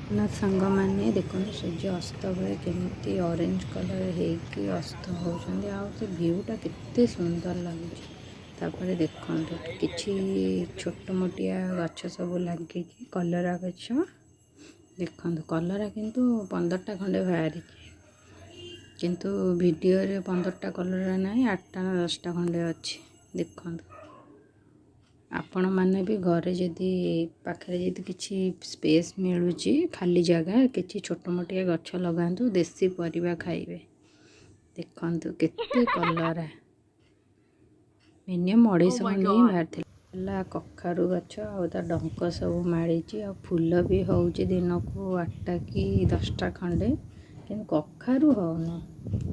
ନା ସାଙ୍ଗମାନେ, ଦେଖନ୍ତୁ ସୂର୍ଯ୍ୟ ଅସ୍ତ ବେଳେ କେମିତି ଅରେଞ୍ଜ କଲର୍ ହେଇକି ଅସ୍ତ ହେଉଛନ୍ତି ଆଉ ସେ ଭିୟୁଟା କେତେ ସୁନ୍ଦର ଲାଗୁଛି। ତାପରେ ଦେଖନ୍ତୁ, କିଛି ଛୋଟ ମୋଟିଆ ଗଛ ସବୁ ଲାଗିକି, କଲରା ଗଛ ଦେଖନ୍ତୁ। କଲରା କିନ୍ତୁ 15ଟା ଖଣ୍ଡେ ବାହାରିଛି, କିନ୍ତୁ ଭିଡ଼ିଓରେ 15ଟା କଲରା ନାହିଁ, 8ଟା ନା 10ଟା ଖଣ୍ଡେ ଅଛି। ଦେଖନ୍ତୁ, ଆପଣମାନେ ବି ଘରେ ଯଦି ପାଖରେ ଯଦି କିଛି ସ୍ପେସ୍ ମିଳୁଛି, ଖାଲି ଜାଗା, କିଛି ଛୋଟ ମୋଟିଆ ଗଛ ଲଗାନ୍ତୁ, ଦେଶୀ ପରିବା ଖାଇବେ। ଦେଖନ୍ତୁ କେତେ କଲରା, ମିନିମମ୍ 250 Oh my ଖଣ୍ଡେ ହିଁ God. ବାହାରିଥିଲା। ହେଲା କଖାରୁ ଗଛ ଆଉ ତା ଡଙ୍କ ସବୁ ମାଡ଼ିଛି ଆଉ ଫୁଲ ବି ହେଉଛି ଦିନକୁ 8ଟା କି 10ଟା ଖଣ୍ଡେ, କିନ୍ତୁ କଖାରୁ ହେଉନି।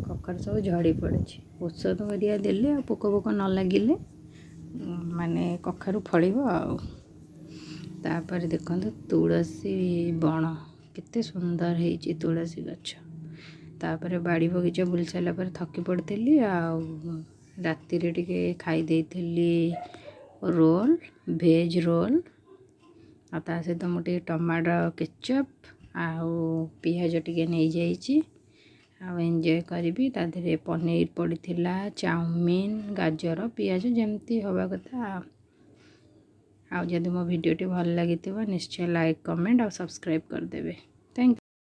କଖାରୁ ସବୁ ଝଡ଼ି ପଡ଼ିଛି। ଔଷଧ ହେରିକା ଦେଲେ ଆଉ ପୋକ ଫୋକ ନ ଲାଗିଲେ ମାନେ କଖାରୁ ଫଳିବ। ଆଉ ତାପରେ ଦେଖନ୍ତୁ ତୁଳସୀ ବଣ, କେତେ ସୁନ୍ଦର ହେଇଛି ତୁଳସୀ ଗଛ। ତାପରେ ବାଡ଼ି ବଗିଚା ବୁଲି ସାରିଲା ପରେ ଥକି ପଡ଼ିଥିଲି ଆଉ ରାତିରେ ଟିକେ ଖାଇ ଦେଇଥିଲି ରୋଲ୍, ଭେଜ୍ ରୋଲ୍। ଆଉ ତା ସହିତ ମୁଁ ଟିକେ ଟମାଟୋ କେଚପ୍ ଆଉ ପିଆଜ ଟିକେ ନେଇଯାଇଛି ଆଉ ଏନ୍ଜୟ କରିବି। ତା ଦେହରେ ପନିର ପଡ଼ିଥିଲା, ଚାଉମିନ, ଗାଜର, ପିଆଜ, ଯେମିତି ହେବା କଥା। ଆଉ ଯଦି ମୋ ଭିଡ଼ିଓଟି ଭଲ ଲାଗିଥିବ, ନିଶ୍ଚୟ ଲାଇକ୍, କମେଣ୍ଟ ଆଉ ସବସ୍କ୍ରାଇବ୍ କରିଦେବେ।